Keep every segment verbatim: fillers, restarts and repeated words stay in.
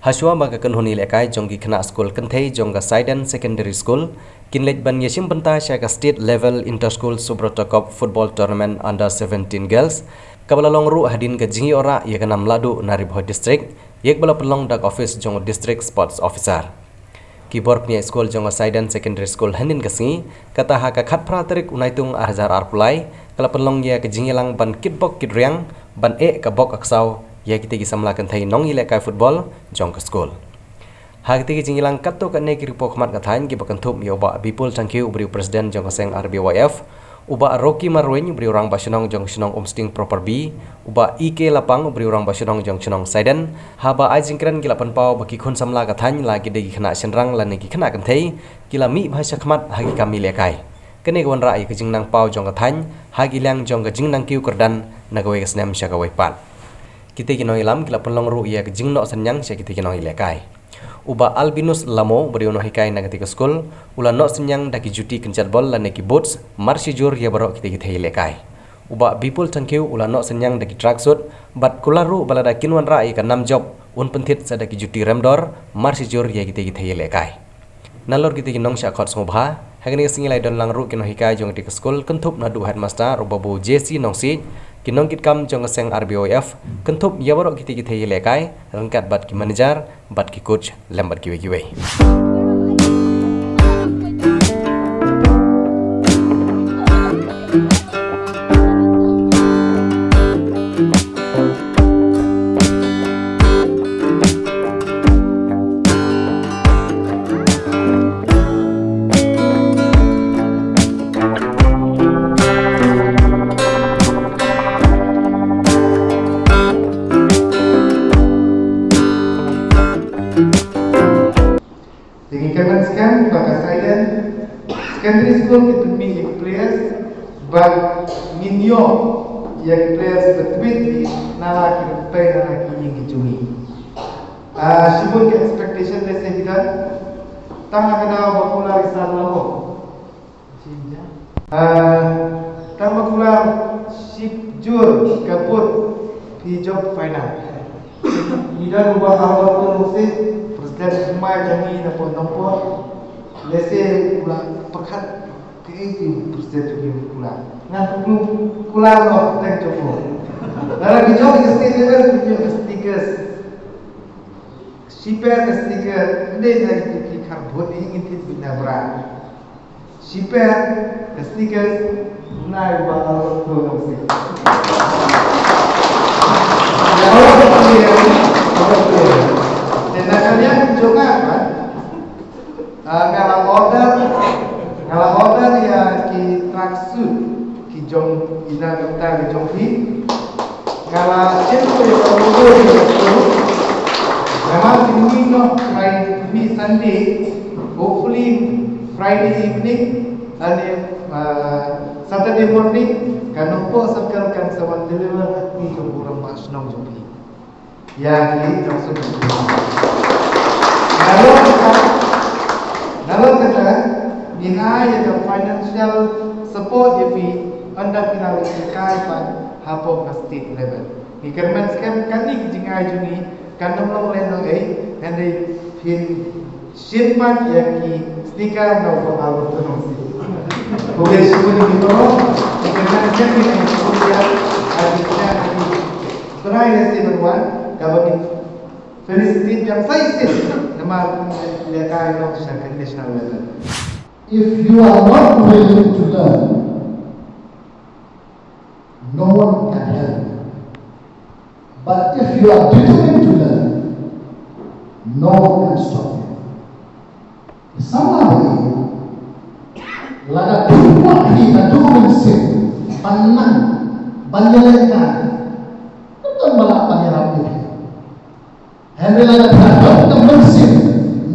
Hashwa ba ka kynhun ïalehkai jong ki khynnah skul kynthei jong ka Saiden Secondary School kin leit ban ïashim bynta sha ka State Level Inter-School Subrata Cup Football Tournament Under Seventeen Girls, kaba la long ruh hadien ka jingïoh rah ïa ka nam lahduh na Ri Bhoi District, ïa kaba la pynlong da ka office jong u District Sports Officer. Ki bor pynïaid skul jong ka Saiden Secondary School hynnin ka sngi, kata ha ka khatphra tarik u Naitung ar hajar arphew lai, ka la pynlong ïa ka jingïalang ban kitbok kitriang, ban eh ka bok ka ksaw ïa kitei ki samla kynthei nongïalehkai football jong ka skul. Ha kitei ki jingïalang katto katne ki riewpaw khmat ka thaiñ kiba kynthup ïa u Bah Bipul Thangkhiew uba dei u President jong ka seng R B Y F, u Bah Rocky Marwein uba dei u Rangbah Shnong jong ka shnong Umsning Proper B, u Bah E K Lapang uba dei u Rangbah Shnong jong ka shnong Saiden, haba ai jingkren ki la pynpaw ba ki khun samla ka thaiñ la ki dei ki khynnah shynrang lane ki khynnah kynthei, ki la mih bha shakhmat ha ki kam ïalehkai. Kane ka wanrah ïa ka jingnang paw jong ka thaiñ ha ki liang jong ka jingnang kiew kyrdan na kawei ka snem sha kawei pat. Kitei ki nongïalam ki la pynlong ruh ïa ka jingnoh synñiang sha kitei ki nongïalehkai. U Bah Albinus Lamo uba dei u nonghikai na katei ka skul, u la noh synñiang da ki juti kynjat bol lane ki boots, marshijur ïa baroh kitei ki thei ïalehkai. U Bah Bipul Thangkhiew u la noh synñiang da ki tracksuit, bad kular ruh ba lada kin wanrah ïa ka nam jop, un pynthit sa da ki juti remdor, marshijur ïa kitei ki thei ïalehkai. Nalor kitei ki nongshah khot sngewbha, ha kane ka sngi la ïadon lang ruh ki nonghikai jong katei ka skul, kynthup naduh u headmaster u Babu J C Nongsiej, ki nongkitkam jong ka seng R B Y F, kynthup ïa baroh kitei ki thei ïalehkai, ryngkat bad ki manager, bad ki coach, lem bad kiwei kiwei. Te ngi kyrmen skhem ba ka Saiden Secondary School ki pynmih ïa ki players ba ngin ïoh ïa ki players ba tbit hi na la ki rympei na la ki ïing ki jong ngi. Ah, shibun ki expectation lehse hi don. Tang ha ka daw ba kular i Sir Lambo. Ah, tang ba kular shipjur ka put phi jop final. Ngi don u Bah Albert Tun Wangsit, President Hmai jong ngi na pdeng Nongpoh. Lehse u la pyrkhat kaei ki President jong ngi u kular. Nga tu kular noh tang jong u. Lada ki jop ïa ka state level ki jop ïa ka stickers. Shipher ka sticker, ym dei na ki khar vote, ngin thied beit na bra. Shipher ka sticker, nai ba ka vote ko si. Ya, okay, okay. Te na ka liang jong nga, ah, nga la order, nga la order ïa ki tracksuit. Ki jong ina ka bynta ka jong phi. Nga la shim ko ïa ka logo ïa ka logo. Namar phi mih noh Friday, mih Sunday, hopefully Friday evening, lane, uh, Saturday morning, ka Nongpoh Circle kan sa wan deliver ha kti jong u rangbah shnong jong phi. Ïa ki jong suk. Nalor kata, nalor kata, ngi ai ïa ka financial support ïa phi ynda phi la leit kai pat hapoh ka state level. Ngi kyrmen skhem kane ka jingai jong ngi kan ym long lehnohei, hynrei phin shim pat ïa ki sticker na u Bah Albert Tun Wangsit. Khublei shibun ïa phi baroh, ngi kyrmen skhem ïa phi baroh. Trai lehse ban wan, kaba ngin felicitate biang sa shisien, namar lehkai noh sha ka national level. If you are not willing to learn, no one can help you. But if you are determined to learn, no one can stop you. Samla ba ïeit, lada phi kwah phi naduh mynsiem ban nang ban ïalehkai, ym don ba lah ban ïarap ïa phi. Hynrei lada phi la don ka mynsiem,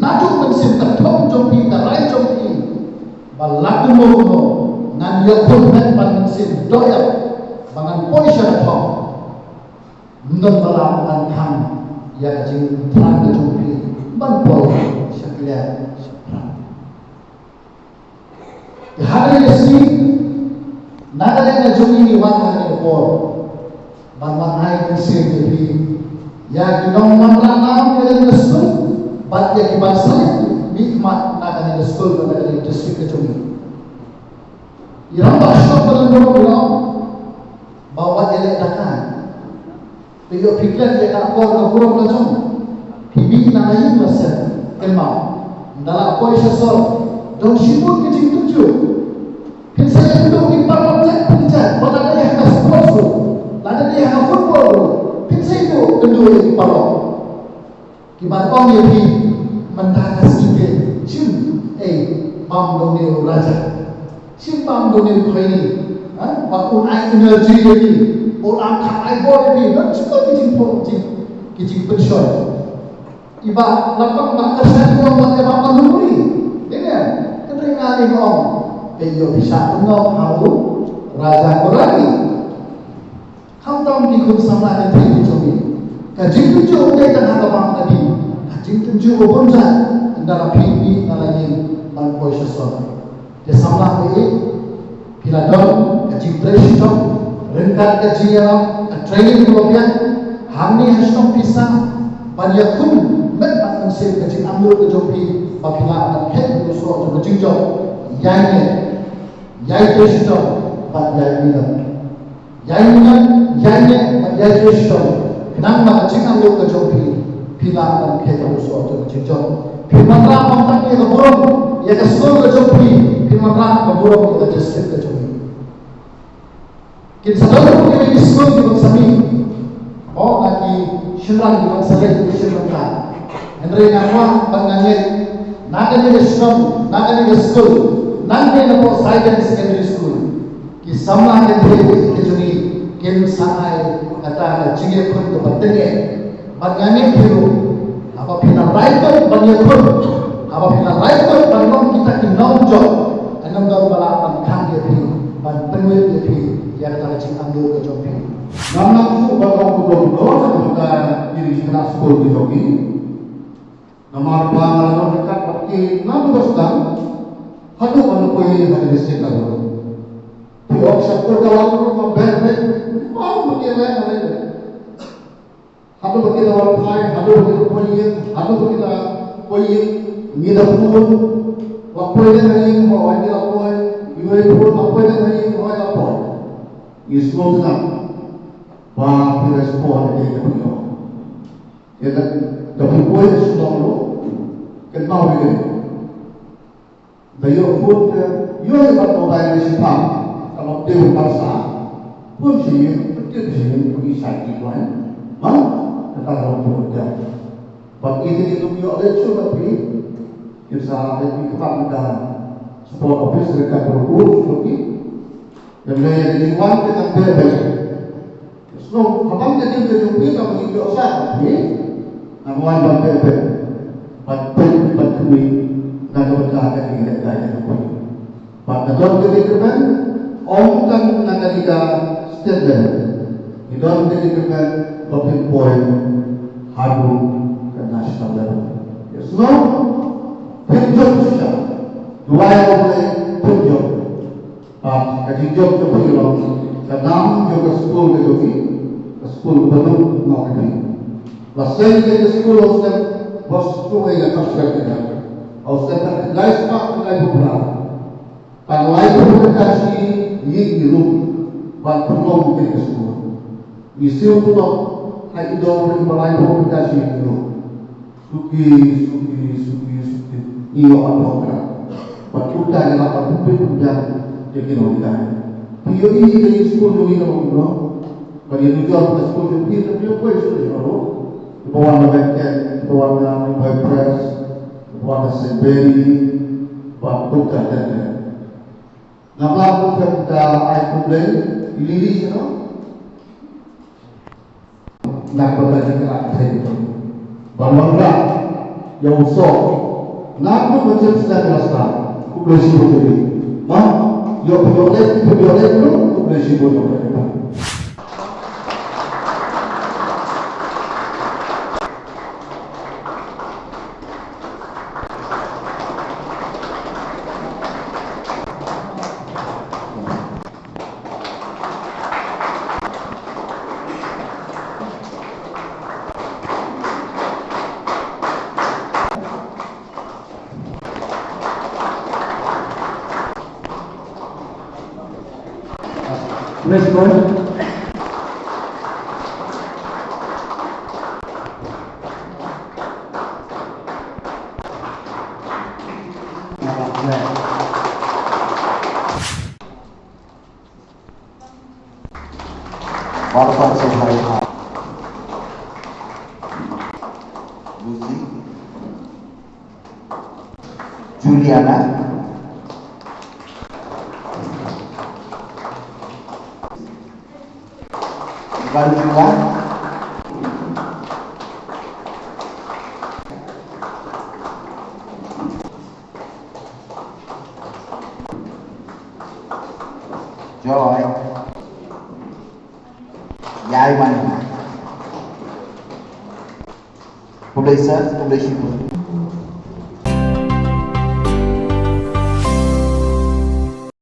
naduh mynsiem ka thong jong phi, ka rai jong phi, ba la kumno kumno ngan ïakhun phet ban mynsiem doh ïap ba ngan poi sha ka thong. Ym don ba lah ban khang ïa ka jingthrang ka jong phi ban poi sha kliar sha phrang. Te ha kane ka sngi, na ka liang ka jong ngi ngi wan ha kane ka por ban wan ai mynsiem ïa phi, Ïa ki nongwanrah nam ïa kane ka skul bad ïa ki ban sa mihkhmat na kane ka skul bad na kane ka district ka jong ngi. I rangbah shnong ba don burom i ong ba wat ïaleh dakla. Te ïoh phi klet ïa ka akor ka burom la jong. Phi mih na la ïing la sem kynmaw. Ynda la poi sha sor don shibun ki jingtynjuh. Phin sa ïakynduh ki paralok jaitbynjait, wat la dei ha ka sports ruh, la dei ha ka football ruh, phin sa ïakynduh ïa ki paralok. Ki ban ong ïa phi, mynta ka sngi te, shim, eh, bam done u raja, shim bam done u khoini, ha? Bad un ai energy ïa phi, un ai kha ai bor ïa phi, don shibun ki jingpynshoi, ki jingpynshoi. Iba la pang ba ka sha ki ong ba ïa ba ka luri. Ine, ka dei nga ni ong. Te ïoh pisa pynlong ha u raja ko rani. Khamtam ki khun samla kynthei ki jong ngi. Ka jingtynjuh dei tang ha ka bam ka dih. Ka jingtynjuh ba bun jait. Ynda la phi mih na la ïing ban poi sha sor. Te samla phi, phi la don ka jingtrei shitom ryngkat ka jingïarap, ka training kaba biang. Hangne ha shnong phi sah ban ïakhun met bad mynsiem ka jingangnud ka jong phi ba phi lah ban khet ïa u soh jong ka jingjop. Ïaineh, ïai trei shitom bad ïai minot. Ïai minot, ïaineh bad ïai trei shitom. Khnang ba ka jingangnud ka jong phi, phi lah ban khet ïa u soh jong ka jingjop. Phin wanrah ym tang ïa ka burom ïa ka skul ka jong phi, phin wanrah ka burom ïa ka district ka jong phi. Kin sa don ruh ki skul ki ban sa mih, mo, na ki shynrang ki ban sa leit ki shynrang ka. Hynrei nga kwah ban nga ngeit na kane ka shnong, na kane ka skul, nangne na Phohsaidan Secondary School. Ki samla kynthei ki jong ngi kin sa ai kata ka jingïakhun kaba tyngeh. Bad nga ngeit phi ruh, haba phi la rai kut ban ïakhun, haba phi la rai kut ban long kita ki nongjop, kan ym don ba lah ban khang ïa phi, ban pynwit ïa phi ïa kata ka jingangnud ka jong phi. Ngam nang shu ban ong kumno kumno na ka bynta ki ri ki khynnah skul ki jong ngi. Namar ba nga la don ryngkat bad ki naduh ba sdang haduh ban poi ha ka district level. Phi ong sha Purkawang ruh ma beh beh, ma beh beh. Haduh ba ki la wan phai, haduh ba ki la poi ïing, haduh ba ki la poi ïing, ngi da phone. La poi ne ha ïing, hooid ngi la poi. Ngi la phone, la poi ne ha ïing, hooid la poi. Ngi sngewthuh ba phi respond ïa ka phi ong. Ïa ka, ka phi poi sha Shillong ruh, kynmaw ïa kane. Da ïoh phone te, ïoh ïa ka mobile shiphang, ka mobile ba sa, phone sha ïing, phone sha ïing, phone sha ïing, phone. Bad kata ka long phone te. Bad ïa kine ki ïoh leit shuh na phi, kin sa leit phi kyrpad na ka sport office, re ka phone shuh phi. Ïa kine ki wan te kan te bha. Sngewbha ban ka jingkyrkhu ka jong phi, ka ban ïoh sah phi. Ngan wan ban pynbeit, ban pynbeit, ban pynbeit na ka bynta ka jingïalehkai ka jong phi. Bad ka don ka jingkyrmen, ym tang na ka liga state level. Ka don ka jingkyrmen ba phin poi haduh ka national level. Ïa sngewbha phin jop shisha. Duwai ïa U Blei phin jop. Bad ka jingjop jong phi long ka nam jong ka skul ka jong phi, ka skul kaba nud noh ïa phi. La seng ka skul ha u step ba shu ïa ka kham seng ka jong, ha u step ka lai spah ka laiphew phra. Tang laiphew ka shi ïing ki rum ban pynlong ka skul. Ngi siew pynlong ha i dong ring ba laiphew ka shi ïing ki rum. Suki, suki, suki, suki. Ïoh ïa ka. Bad kumta ngi la ban pynbeit pynbiang ïa ki nonghikai. Phi ïohi ïa ka skul jong ngi ka long kumno. Bad ïa nujor ka skul jong phi, phi ïoh poi skul jong ngi ruh. Kiba wan na Bethel, kiba wan na Nearby Pres, kiba wan na Saint Mary, bad kumta ter ter. Ngam lah ban kren da ai khublei, i Lily sha no. Ngan bynta jingkyrpad ïa phi ban wanrah ïa u soh. Naduh ba jynjar sdang la sdang. Khublei shibun ïa phi. Ma, ïoh phi ïoh leh, phi ïoh leh ruh, khublei shibun ïa phi. First one. Baroh kawei sngewbha ïa ka. Lucy. Juliana. Ivan Juga. Joy. Yai man. Khublei sir, khublei shibun.